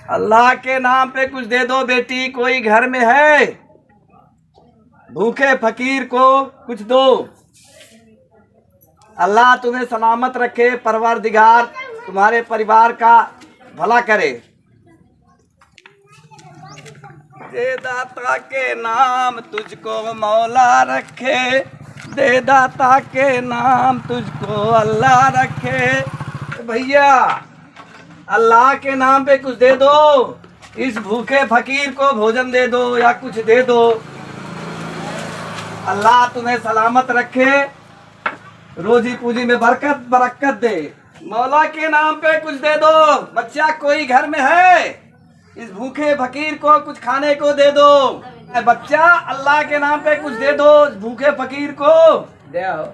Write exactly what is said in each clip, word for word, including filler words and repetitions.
अल्लाह के नाम पे कुछ दे दो बेटी, कोई घर में है? भूखे फकीर को कुछ दो। अल्लाह तुम्हें सलामत रखे, परवरदिगार तुम्हारे परिवार का भला करे। दे दाता के नाम तुझको मौला रखे, दे दाता के नाम तुझको अल्लाह रखे। भैया, अल्लाह के नाम पे कुछ दे दो, इस भूखे फकीर को भोजन दे दो या कुछ दे दो। अल्लाह तुम्हें सलामत रखे, रोजी पूजी में बरकत बरकत दे। मौला के नाम पे कुछ दे दो। बच्चा, कोई घर में है? इस भूखे फकीर को कुछ खाने को दे दो। ए बच्चा, अल्लाह के नाम पे कुछ दे दो इस भूखे फकीर को। दे आओ।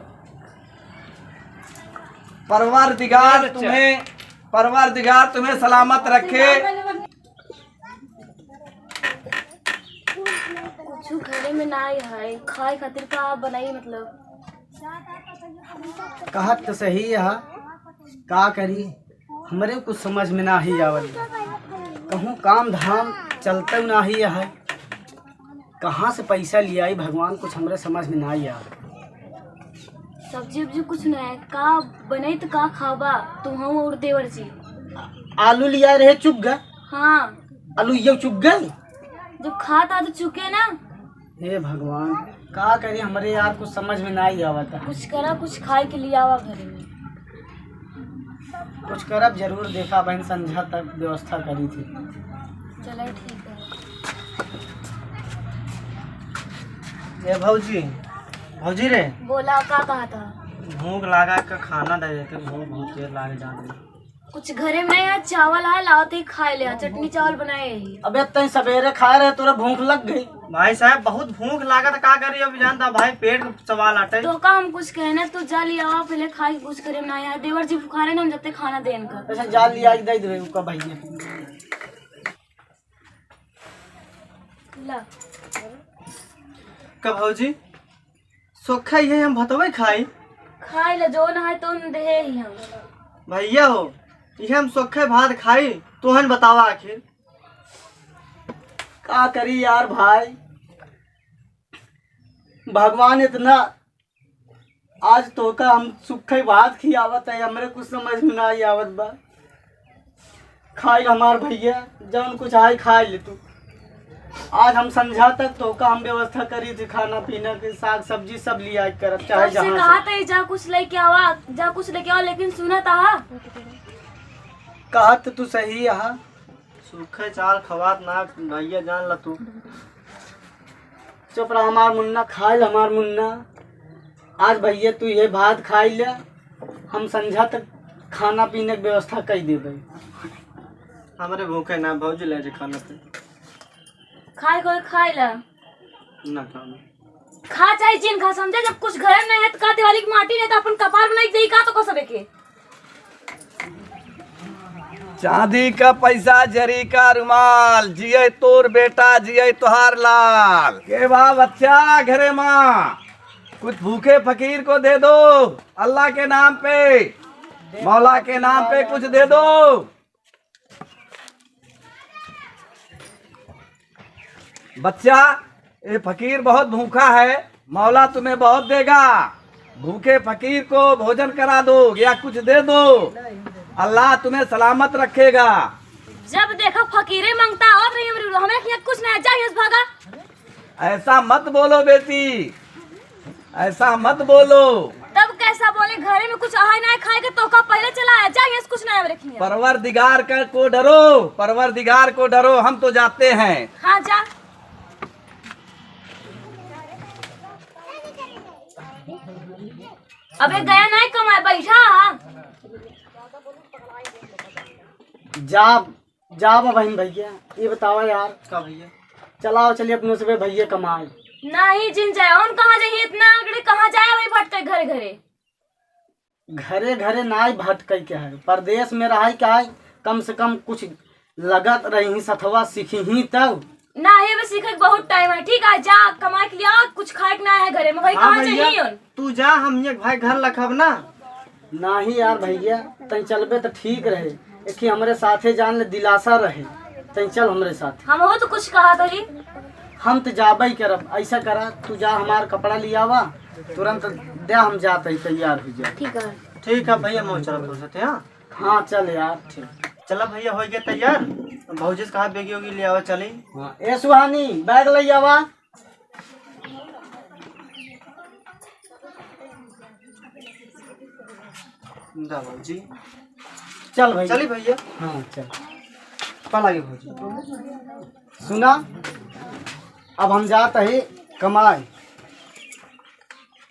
परवरदिगार तुम्हें, परवरदिगार तुम्हें सलामत रखे। कुछ घरे में ना है, खाए खातिर का बनाई, मतलब? कहत तो सही है, का करी, हमरे कुछ समझ में ना ही आवत बा। कहूँ काम धाम चलते ना ही है, कहाँ से पैसा लियाई भगवान, कुछ हमरे समझ में ना ही आवत। सब्जी उब्जी कुछ ना है, का बनाई तो का खाबा तुहूँ और देवर जी? आलू लिया रहे, चुक गए। हाँ। आलू ये चुक गए। जब खाता तो चुके ना। हे भगवान, का करी, हमरे यार कुछ समझ में ना ही आवत। कुछ करा, कुछ खाए के लिए आवा घरे में। कुछ करब जरूर, देखा बहन, संझा तक व्यवस्था करी थी। चलो ठीक है। ए भौजी, भौजी रे। बोला, का कहा था? भूख लागा का खाना दे देते, भूख बहुत तेज लागे जान। कुछ घरे में नहीं है, चावल है, लाओ तो खाए ले, चटनी चावल बनाए ही। अबे तई सवेरे खाए रहे, तोरा भूख लग गई। भाई साहब, बहुत भूख लागत, का करी, अब जानता भाई, पेट के सवाल आटे। तो का हम कुछ कहना, तू जा लिया, पहले खाए, कुछ घरे में नहीं है, देवर जी भुखारे ना, हम जते खाना देन का। अच्छा, जा लिया, दे दे उनका भैया। ला। का भौजी, सोखा ये हम भतवे खाई? खाई ला, जो ना है तो न देहे ही हम। भैया हो, ये हम सोखे भात खाई, तोहन बतावा आखिर। का करी यार भाई, भगवान इतना आज तोहका हम सुखे भात खियावत है, हमरे कुछ समझ में ना आवत बा। खाई हमार भैया, जौन कुछ आई खाई ले तू। आज हम संझा तक तोहका हम व्यवस्था करी थी, खाना पीना के, साग सब्जी सब लिया के करब, चाहे तब से जहाँ कहा से। था, जा कुछ लेके आवा, जा कुछ लेके आवा, लेकिन सुना था। कहत तू सही है। सूखे चाल खवात ना भैया, जान ला तू। चुप रह हमार मुन्ना, खाइल हमार मुन्ना। आज भैया तू ये भात खाई ले, हम संझा तक खाना पीने के व्यवस्था कर देबे। हमरे भूखे ना भौजी ले जे खाना पे। खाए कोई खाए ला। ना खाना। खा चाहे जिन खा, समझे? जब कुछ घर में है तो का दिवाली की माटी नहीं तो अपन कपार बनाई दे का तो को सबे के। चांदी का पैसा, जरी का रुमाल, जिये तोर बेटा, जिये तोहार लाल। के बा बच्चा घरे माँ, कुछ भूखे फकीर को दे दो, अल्लाह के नाम पे, मौला के नाम पे कुछ दे दो। बच्चा, ये फकीर बहुत भूखा है, मौला तुम्हें बहुत देगा। भूखे फकीर को भोजन करा दो या कुछ दे दो, अल्लाह तुम्हें सलामत रखेगा। जब देखो फकीरे मांगता आवत रही, हमरे, हमरे यहाँ कुछ ना है, जा यहाँ से भागा। ऐसा मत बोलो बेटी, ऐसा मत बोलो। तब कैसा बोले, घरे में कुछ आहे ना खाए के, तो का पहले चला आया, जा यहाँ से कुछ ना रखिए। परवरदिगार का को डरो, परवरदिगार को डरो, हम तो जाते हैं। हाँ जा। अबे गया ना कमाए, बैठा। जा जा बा बहिन भैया, ये बतावा यार। का भैया? चलाओ, चलिए अपने से भैया कमाए। नहीं जिन जाए, उन कहाँ जाइए इतना आंकड़े, कहाँ जाए वही भटके घरे घरे। घरे घरे नाई भटके के है, परदेश में रहे के है, कम से कम कुछ लगत रही सथवा सीखी ही तब। नहीं, अबे सीखे के बहुत टाइम है। ठीक है, जा कमाए के लिए आओ, कुछ खाए के ना है घरे में। भाई हाँ कहाँ भैया, जाइए उन? तू जा, हम एक भाई घर लखब ना। नाही यार भैया, तनी चलबे त ठीक रहे, एक ही हमरे साथे जान ले दिलासा रहे। तैं चल हमरे साथ। हमहू तो कुछ कहा तरी। हम तो जाबे ही करब। ऐसा करा, तू जा हमार कपड़ा लियावा, तुरंत दे, हम जात ही, तैयार हो जा। ठीक है। ठीक है भैया, मैं चलत हो सकते हैं। हाँ चल यार, ठीक। चला भैया, हो गया तैयार। भौजी से कहा बैगी वैगी ले आवा, चली। हाँ, ए सुहानी, बैग ले आवा। दा भौजी। चल भैया। चली भैया। हाँ चल। पा लागे भौजी। सुना, अब हम जात ही कमाए।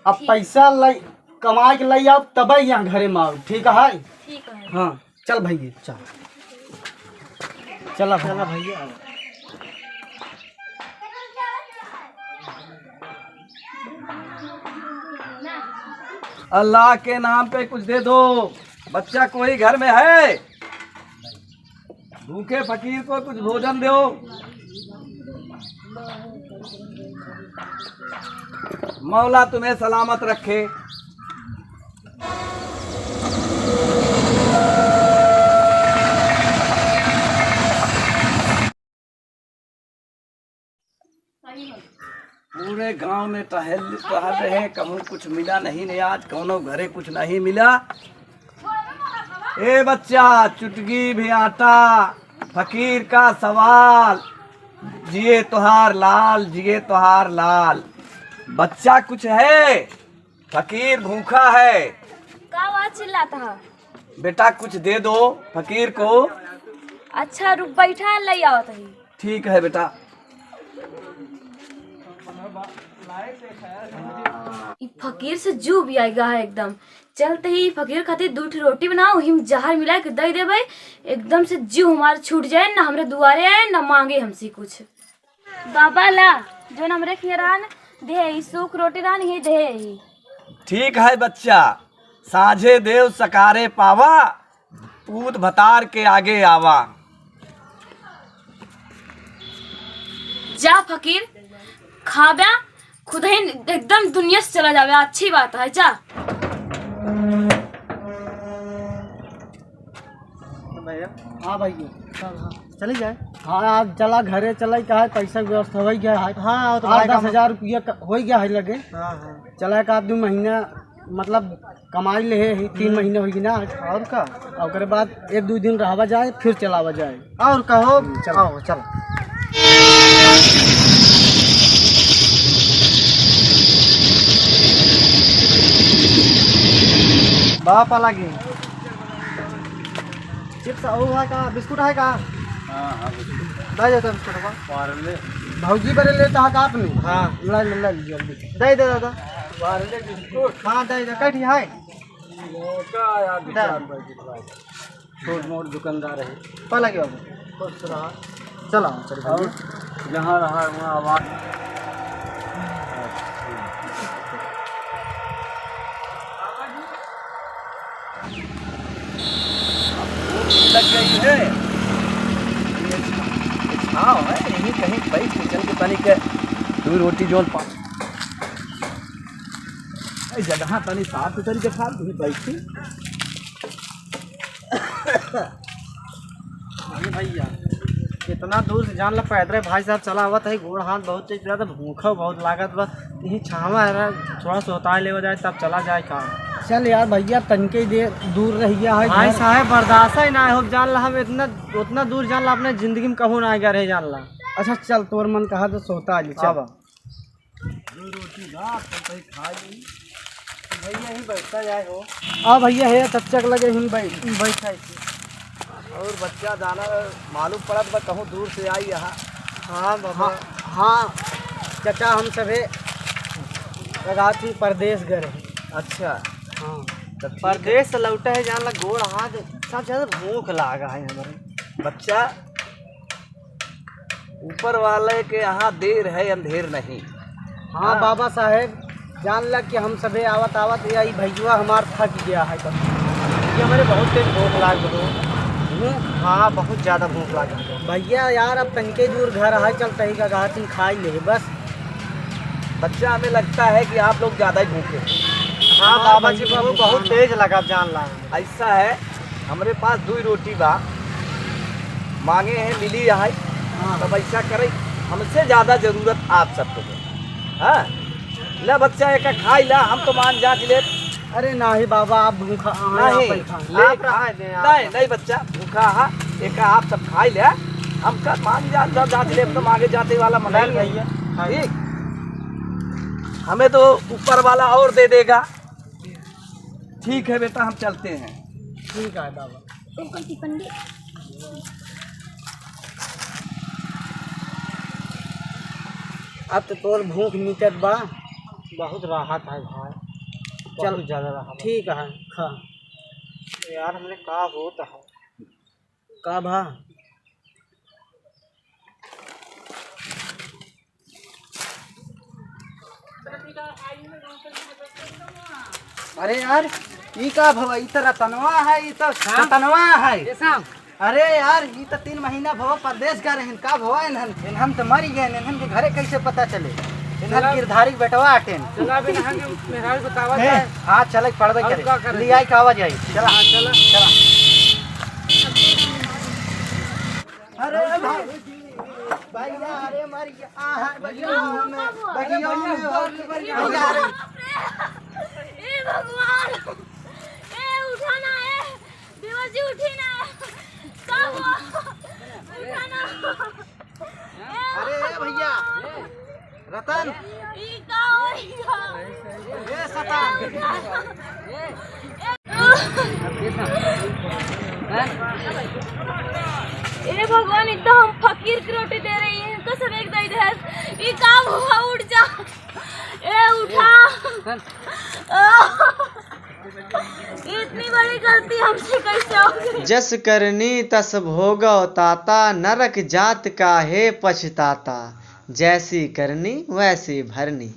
अब ठीक। पैसा लइ, कमाए के लइ आओ, तबे यहाँ घरे में आओ, ठीक है? ठीक है। हाँ, चल भैया, चल। चला भैया। चला भैया, आओ। अल्लाह के नाम पे कुछ दे दो। बच्चा कोई घर में है? भूखे फकीर को कुछ भोजन दो। मौला तुम्हें सलामत रखे। पूरे गांव में टहल टहल रहे, कहूँ कुछ मिला नहीं ने, आज कौनो घरे कुछ नहीं मिला। ए बच्चा, चुटकी भी आटा फकीर का सवाल, जिए तोहार लाल, जिए तोहार लाल। बच्चा कुछ है? फकीर भूखा है। का आवाज चिल्लात ह? बेटा, कुछ दे दो फकीर को। अच्छा, रुक, बैठा, लइ आवत ही। ठीक है बेटा। ई फकीर से जीव भी आइगा है एकदम। चलते ही फकीर खातिर दू ठो रोटी बनाओ, ओही में जहर मिला के दइ देबे, एकदम से जीव हमार छूट जाए, ना हमरे दुआरे आए, ना मांगे हमसे कुछ। बाबा ला, जोन हमरे खिया रहन, देहे ही, सूख रोटी रहन, ही देहे ही। ठीक है बच्चा, साँझे देव सकारे पावा, पूत भतार के आगे आवा। जा फकीर, खाब्या, खुदहिन एकदम दुनिया से चला जावे, अच्छी बात है, जा। भैया। हाँ भैया। चली जाए। हाँ, आज चला घरे चला, का है, पैसा के व्यवस्था होइ गया है। हाँ, वो तो आठ भाई का दस हजार रुपया क-, होइ गया है लगे। हाँ, हाँ। चला एक आध दो महीना, मतलब, कमाई ले है, तीन महीना होइ गया ना। और का? और ओकरे बाद एक दो दिन रहवा जाए, फिर चलावा जाए। और कहो, हम्म, चलो। आओ, चलो। बाप अलग ही। चिप्स और है का? बिस्कुट है का? हाँ, हाँ, बिस्कुट। दे देता बिस्कुट बा। पार्ले। भौजी बरे लेता है का अपने? हाँ। ला, ला, ला, जल्दी। दे दे दादा। पार्ले बिस्कुट। हाँ, दे दे। कठी है? का यार, दे। दुकान पर दिखवाए। छोट मोट दुकानदार है। पा लगे बाबू। खुश रहा। चला, चल और भैया। जहाँ रहा, वहाँ आवाज। लग गई है। ये छाँव है, यहीं कहीं बैठ के चल के तनी के दू रोटी जोन पा-, ए, जगह तनी साफ सुथरी देखा, तू बैठी। अरे भैया, इतना दूर से जान ला पैदल भाई साहब चला आवत है, गोड़ हाथ बहुत तेज पिरात, भूखो बहुत लागत बा। यही छावा है ना, थोड़ा सोताए लेवा जाए तब चला जाए का। चल यार भैया, तनके दे दूर रह गया है भाई घर। साहब, बर्दाश्त ही ना हो, जान ला हम इतना, उतना दूर जान ला अपने जिंदगी में कहूँ ना गया रहे जान ला। अच्छा चल, तोर मन कहा तो सोता आ ले, चल। हाँ बा। दो रोटी बा, अपन कहीं खा ली। भैया ही बैठता जाए हो। हाँ भैया, हे चच्चा के लगे हम बैठ, बैठा है। और बच्चा जाना मालूम पड़त बा, कहूँ दूर से आई यहाँ। हाँ बाबा। हाँ, हाँ, चाचा हम सभे लगात ही परदेश गए रहे। अच्छा। हाँ। तब ठीक है। परदेश से लौटे है, जान ला गोड़ हाथ सब ज्यादा भूख लागा है हमारे। बच्चा ऊपर वाले के यहाँ देर है, अंधेर नहीं। हाँ, हाँ। बाबा साहेब, जान ला कि हम सभे आवत आवत या ई भैया हमार थक गया है, तब ये हमारे बहुत तेज भूख लाग गई। हम्म। हाँ, बहुत ज्यादा भूख लाग गई। भैया यार, अब तनिके दूर घर है, चल तही का गाहथिन खाई ले बस। बच्चा, हमें लगता है कि आप लोग ज्यादा ही भूखे हैं। हाँ, हाँ, बाबा जी, भैया, भूख बहुत तेज लगा, जान ला। ऐसा है, हमरे पास दो ही रोटी बा, मांगे हैं, मिली है। हाँ। तब ऐसा करे, हमसे ज्यादा जरूरत आप सबको है। हाँ, ले बच्चा, एक खाई ला, हम तो मान जांच ले। अरे नाही बाबा, आप भूखा, हाँ, नहीं, आप खाएं। ले आप खा, खाए दे, आप नहीं, खा। नहीं बच्चा, भूखा हा, एक आप सब खाई ले, हमका मान जा, जा, जांच ले, एकदम आगे जाते वाला मनाई नहीं है। भैया, खाए। ठीक, हमें तो ऊपर वाला और दे देगा। ठीक है बेटा, हम चलते हैं। ठीक है बाबा। अब तो तोर भूख मिटत बा। बहुत राहत है भाई, चल, बहुत ज्यादा राहत है। ठीक है, खा। यार, हमरे का होत है? का भा? अरे यार, ई का भवा? ई त रतनवा है, ई त हाँ? रतनवा है। ये साहब। अरे यार, ई त तीन महीना भवा परदेस गा रहेन। का भवा इन्हन? इन्हन त मरी गए, इन्हन के घरे कैसे पता चले? इन्हन चला। गिरधारी के बेटवा आटेन। चला, अब इन्हन के मेहरारू बतावा ए, जाए। हाँ, चले, पड़बे अब करे। का करे? ले आई, का आवाज आई। चला। हाँ, चला। चला। अरे भाई, भैया, अरे मारी, आ, हाँ, बगिया में, बगिया में, भैया, अरे। ए भगवान, ए उठा ना, ए देवर जी उठी ना, का हुआ? उठा ना। अरे ए भैया, रतन। ई का होई गा? ए सतान। ए भगवान, ई तो हम फकीर के रोटी दे रही हैं, इनको सब एक दे दे। ई का हुआ? उठ जा। ए उठा। इतनी बड़ी गलती हमसे कैसे हो गई? जस करनी तस भोगव ताता, नरक जात काहे पछताता। जैसी करनी वैसी भरनी।